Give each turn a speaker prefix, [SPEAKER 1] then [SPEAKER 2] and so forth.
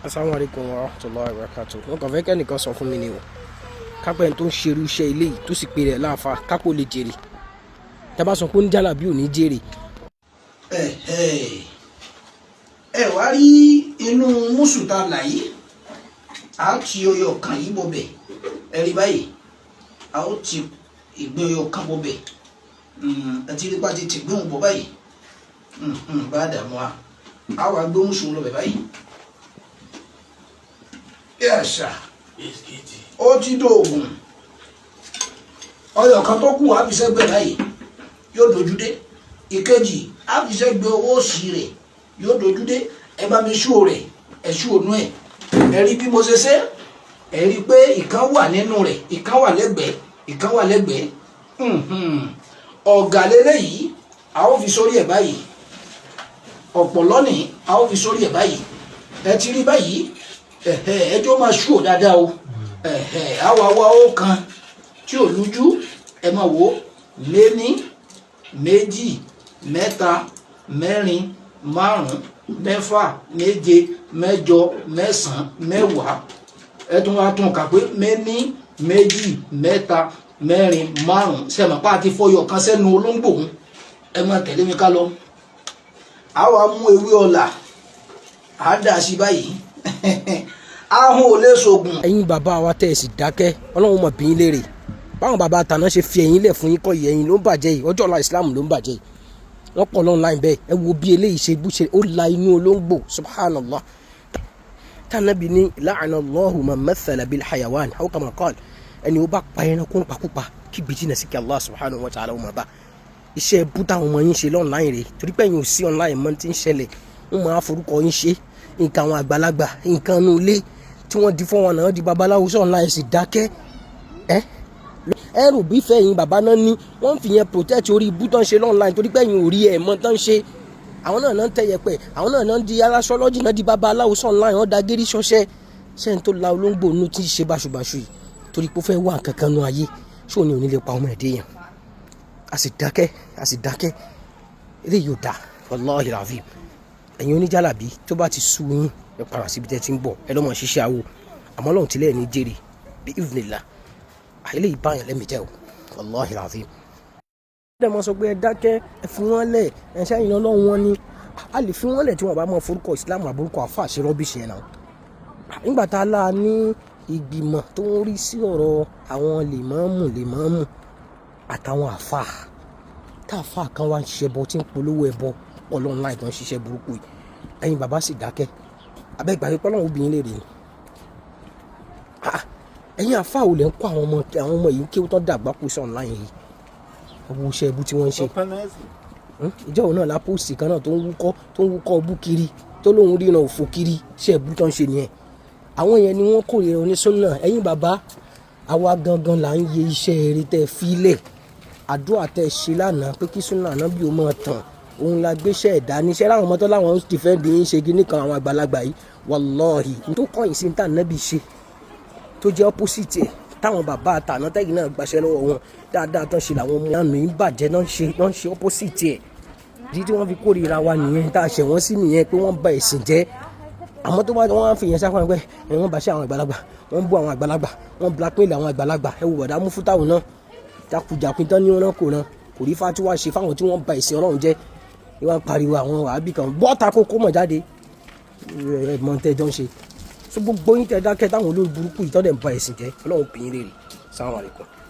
[SPEAKER 1] Asalaamualeykum wa rahmatulahi wa barakatuh. Wọn kàn fẹ́ kẹ́nìkan sọ fún mi ni o, kápẹ́ tó ń ṣerú iṣẹ́ ilé yìí tó sì pe rẹ̀ láàfa, kápò lè jèrè. Tá a bá sọ pé ó ń jálàbí, ò ní jèrè.
[SPEAKER 2] Ẹ ẹ ẹ wá rí inú mùsùn tá a là yìí, a ti ọyọ kan yìí bọbẹ. Ẹ rí báyìí, a ó ti ìgbín ọyọ kan bọbẹ. Ẹ ti rí pa ti tìgbín òun bọ báyìí. Bá a dààmú wa, a wàá gbé mùsùn lọ bẹ báyìí. Yẹ́sà, ó ti dóògùn. Ọyọ kan tó kù, á fi sẹ́gbẹ̀ báyìí, yóò dojú dé. Ìkejì, á fi sẹ́gbẹ̀ owó òsì rẹ̀, yóò dojú dé. Ẹ bá mi ṣú rẹ̀, ẹ ṣú ònú ẹ̀. Ẹ rí bí mo ṣe ṣe, ẹ rí i pé ìkan wà nínú rẹ̀, ìkan wà lẹ́gbẹ̀ẹ́, ìkan wà lẹ́gbẹ̀ẹ́. Ọ̀gà lélẹ́yìí, a ó fi sórí ẹ̀ báyìí. Ọ̀pọ̀lọ́ ni a ó fi sórí ẹ̀ báyìí. Ẹ ti rí báyìí. Ẹjọ́ máa ṣú ò dáadáa o. Àwa wa ó kan tí ò lújú. Ẹ máa wò ó: méní, méjì, mẹ́ta, mẹ́rin, márùn, mẹ́fà, méje, mẹ́jọ, mẹ́sàn-án, mẹ́wàá. Ẹ tún wá tún kà pé méní, méjì, mẹ́ta, mẹ́rin, márùn. Sẹ́mi pa àti fọyọ̀ kan sẹ́nu olóńgbò ń. Ẹ máa tẹ̀lé mi ká lọ. Àwa mú ewé ọ̀là, á dà sí báyìí. Ahun ò lè sògùn.
[SPEAKER 1] Ẹ̀yin bàbá wa tẹ́ ẹ sì dákẹ́, Ọlọ́run mọ̀ bí yín léèrè. Báwọn bàbá àtàná ṣe fi ẹ̀yìn lẹ̀ fún yín kọ́ yìí, ẹ̀yìn ló ń bàjẹ́ yìí, ọjọ́ ọ̀la Islam ló ń bàjẹ́ yìí. Wọ́n pọ̀ online bẹ́ẹ̀. Ẹ wo bí eléyìí ṣe bú ṣe ó la inú olóńgbò. Subhanallah. Tànàbí ní la'ana Allahu man mathala bil hayawan aw kama qala. Ẹni ó bá pa ẹranko ń pakúpa, kí gbèjì náà sì kí Allah subhanahu wa ta'ala ó máa bá iṣẹ́ bú táwọn ọmọ yín ṣe online rè. Torí pé ẹ̀yin ò sí online mọ́, tí ń ṣẹlẹ̀, wọ́n máa forúkọ yín ṣe nǹkan. Àwọn àgbàlagbà, nǹkan inú ilé tí wọ́n di fún wọn náà, di babaláwo sí online, sì dákẹ́. Ẹ ẹ rò bí fẹ́yìn bàbá náà ní wọ́n fi yẹn protect orí ibú tán ṣe online, torí pé ẹ̀yin ò rí ẹ̀ mọ́ tán ṣe. Àwọn náà náà ń tẹ̀yẹpẹ̀, àwọn náà náà ń di aṣọ́lọ́jì náà, di babaláwo sí online, wọ́n da gérí ṣọṣẹ́ sẹ́ni tó la olóńgbò nínú tí ń ṣe báṣubàṣu yìí, torí pé ó fẹ́ wá nǹkan kan nu ayé. Ṣé òní ò ní lè pa ọmọ ẹ̀dẹ́ yẹn? A sì dákẹ́, a sì dákẹ́. Eléyìí ò dáa, wallahi alazim. Ẹ̀yin oníjàlábí, tó bá ti sú yín, ẹ padà síbi tẹ́ ti ń bọ̀, ẹ lọ́mọ ṣiṣẹ́ awo. Àmọ́ lọ́hùn tilẹ̀ ní jèrè bí idhnillah. Eléyìí báyàn lẹ́mìí jẹ́ o, wallahi alazim. Ẹ mọ̀ sọ pé ẹ dákẹ́, ẹ fi wọ́n lẹ̀, ẹ ṣẹ́yìn lọ́lọ́run wọn ni. A lè fi wọ́n lẹ̀ tí wọ́n bá mọ̀ forúkọ Islam àbúrúkọ àfa ṣe rubbish yẹn náà. Nígbà tá a lá ní ìgbìmọ̀ tó ń rí sí ọ̀rọ̀ àwọn lèmọ́ọ̀mù lèmọ́ọ̀mù àtàwọn àfa, tá àfa kan wá ń ṣiṣẹ́ bọ, tí ń polówó ẹbọ pọ̀ online, tó ń ṣiṣẹ́ burúkú yìí, ẹ̀yin bàbá sì dákẹ́. Abẹ́gbà pé Ọlọ́run obìnrin lè rè ni. Ẹ̀yin àfa ò lè ń kó àwọn ọmọ yìí ń kéwú tán dàgbà kú sí online yìí. Ẹ wo iṣẹ́ ẹbú tí wọ́n ń ṣe. Ìjọ òun náà la post kan náà tó ń wúkọ́ ọbú kiri, tó lóun ríran òfò kiri. Iṣẹ́ ẹbú tó ń ṣe nìyẹn. Àwọn yẹn ni wọ́n kórìíra onísúnà. Ẹ̀yin bàbá àwa gangan là ń yẹ iṣẹ́ eré tẹ́ fílẹ̀. Àdúrà tẹ́ ṣe lánàá pé kí súnà náà bí o máa tàn, òun la gbéṣẹ́ ẹ̀dá níṣẹ́ láwọn ọmọ tó láwọn ń defend yín ṣe kíní kan. Àwọn àgbàlagbà yìí, wàláhì, tó kọ̀yìn sí ní tànàbí ṣe, tó jẹ́ opposite ẹ̀, táwọn bàbá àtàná tẹ́yìn náà gbaṣẹ́ lọ́wọ́ wọn dáadáa tán ṣe, làwọn ọmọ náà ń bàjẹ́ náà ń ṣe opposite ẹ̀. Ìdí tí wọ́n fi kórìíra wa nìyẹn, tá a ṣẹ̀ wọ́n sí nìyẹn, pé wọ́n ba ẹ̀sìn jẹ́. Àmọ́ tó bá wọ́n á fi yẹn sáfà pé wọ́n bá ṣe àwọn àgbàlagbà, wọ́n bú àwọn àgbàlagbà, wọ́n blackmail àwọn àgbàlagbà. Ẹ wo bọ̀dá Mufutau náà, jákujàkun tán ní wọn kò ràn kò rí fatiwa ṣe fáwọn tí wọ́n ba ẹ̀sìn Ọlọ́run jẹ́. Ni wọ́n pariwo àwọn wàhábì kan bọ́ta kókó mọ̀ jáde. Ẹ mọ̀ tẹ́jọ́ ń ṣe. So gbogbo yín tẹ́ dákẹ́ táwọn olórí burúkú yìí tọ́ dẹ̀ ń ba ẹ̀sìn jẹ́, Ọlọ́run pè yín lèrè. Assalamu alaikum.